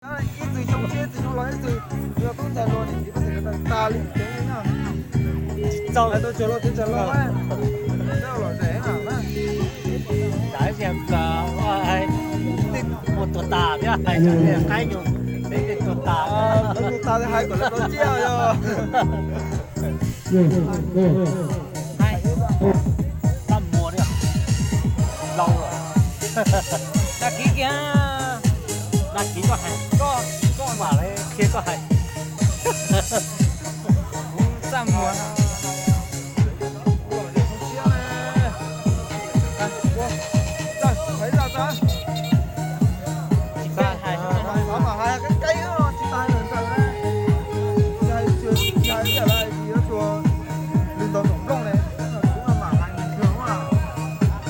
Ib txwm xyoo tshiab ib txwm xyoo los ib txwm yog tub ntxhais hluas nim tsis tau xyov tas li ceev li na. Tsis txaus, tus tsav los tsis txaus los lom zem na. Ua tuag tas thiab hais tias qaib nyuag, tej tuag tas, tuag tas hais kom lawv tau tsiaj yog. Txaj muag li, laus lawm. Daj kiv kiag, daj kiv koj hais, koj, koj mam li qhia koj hais. Kuv txaj muag.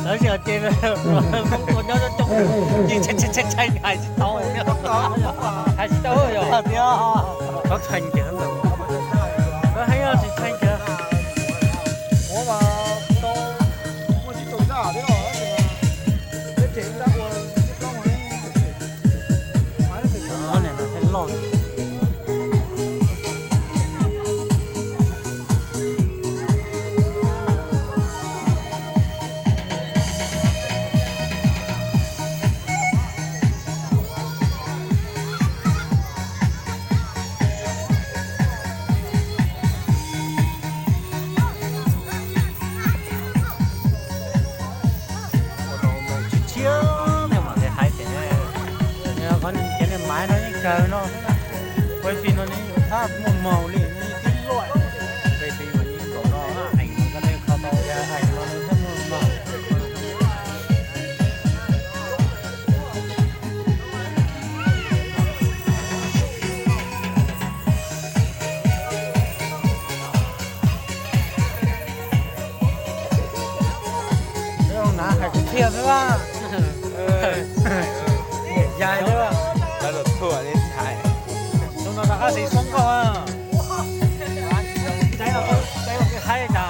Lawv tsis ces Hmoob tua nyob coob coob ces tshee tshee hais tsis tau, hais tsis tau yog. Koj tshee ces, koj heev tsis tshee ces. Tshiab tshiab nej mam li hais tias, qhov niag maiv no yeej kawg no, ua tsis no nws thab muaj maus li, nws tib luaj. Peb peb ua ib nkaus no, eem no koj nej kho tau, eem no nws thab muaj maus. Peb ua nav hais kwv txhiaj xwb a. Yam yai xwb a. Tus no rov qab siv xoob koj. Tsaib los tsaib los haib tas.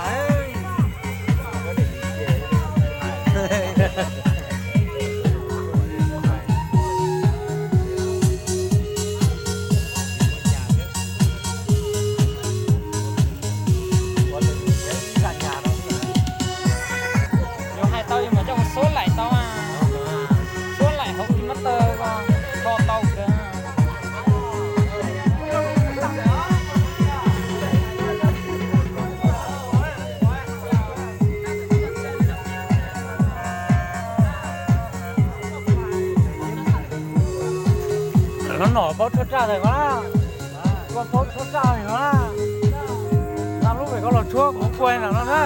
Yus hais tau yus mam coj mus xuab laim tau, xuab laim hauv ki mab taw kho tau kawg. Lawv nom paub tshuab tsaj ntawm ko na, koj paub tshuab tsaj ntawm ko na, tag lub pem koj los tshuab kuv kuaj ntawm no na.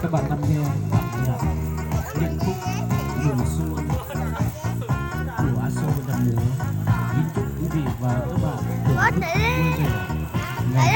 Các bạn năm nghe bản nhạc Liên Khúc Mùa Xuân của Aso Vân Đập Múa. Kính chúc quý vị và các bạn thưởng thức vui vẻ. Ngày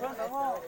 Thaj, lawv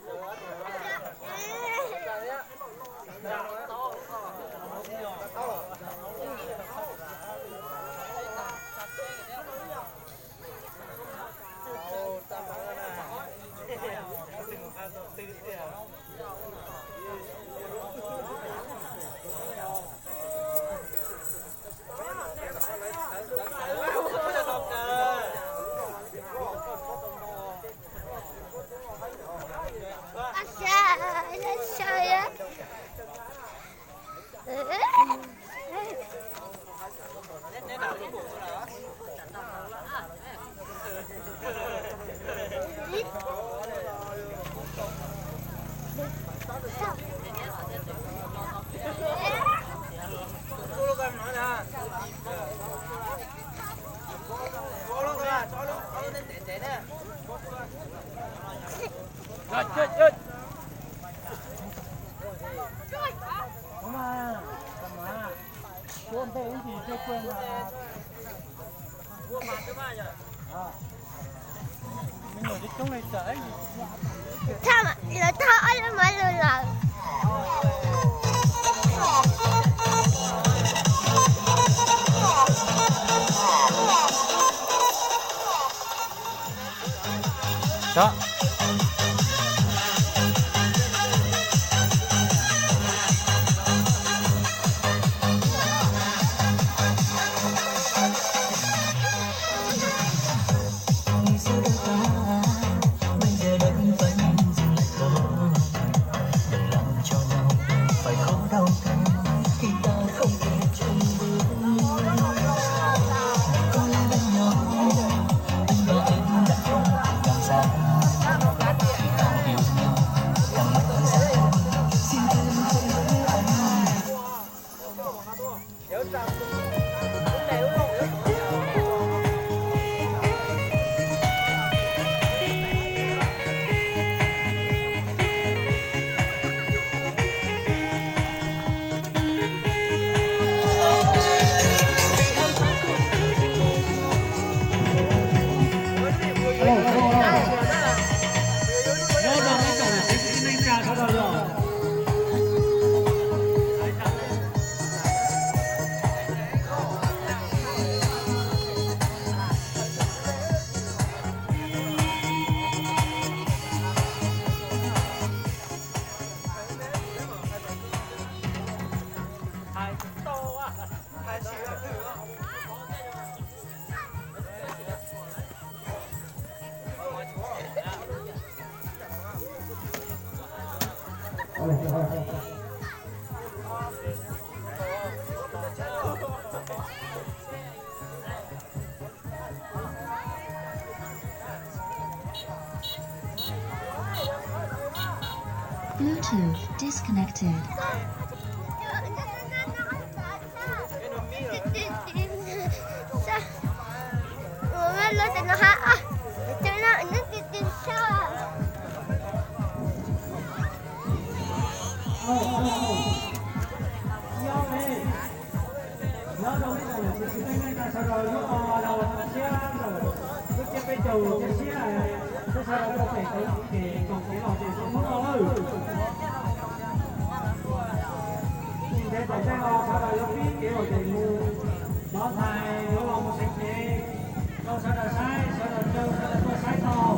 thaj ob lub mov lug lawm. Bluetooth disconnected. Nyob zoo ib tsoom niam txiv kwv tij neej tsa sawv daws, lub no yog lub tshiab ntawm lub tsiab peb caug tsiab siab, peb sawv daws tuaj pem tau ces koom kev los ces zoo Hmoob no lawm. Ib ntsis ntev tom ntej no sawv daws yuav pib kev los ces mus, hnov ntxhais yuav los mus seev kev rau sawv daws saib, sawv daws caw sawv daws tuaj saib tau.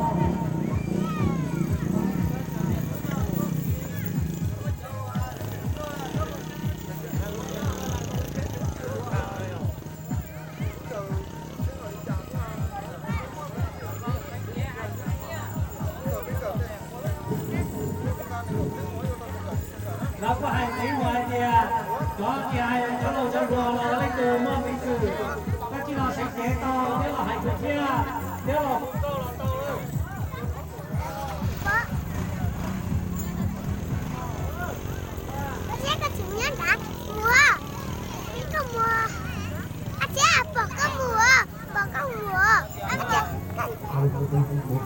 Lawv kuj hais ntxiv mus hais tias cov tias cov laus cov hluas los leej twg muaj peev xwm, koj tsis los seev kev tau thiab los hais kuv thiab, thiab los hu nkauj los tau. Koj tsis nyob nrad mus, koj mus, a tsis pom koj mus, pom koj mus, a tsis pom koj mus.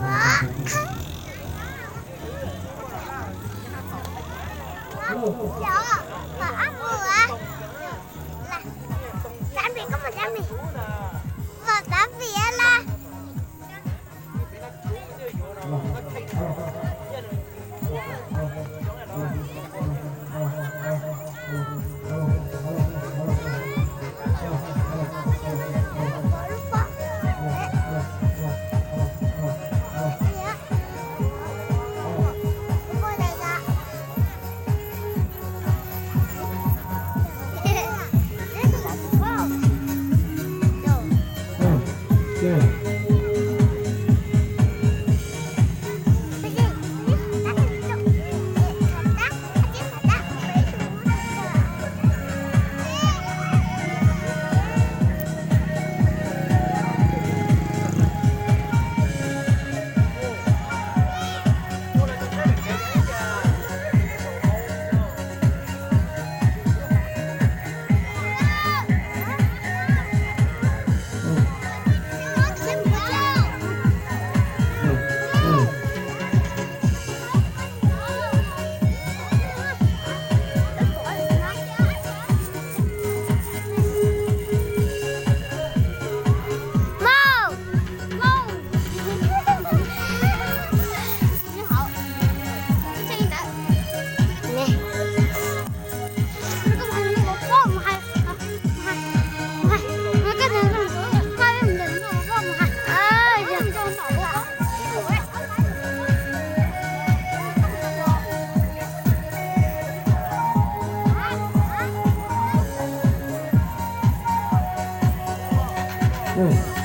Xav vim koj mus xav vim, mus xav vim la. Mm.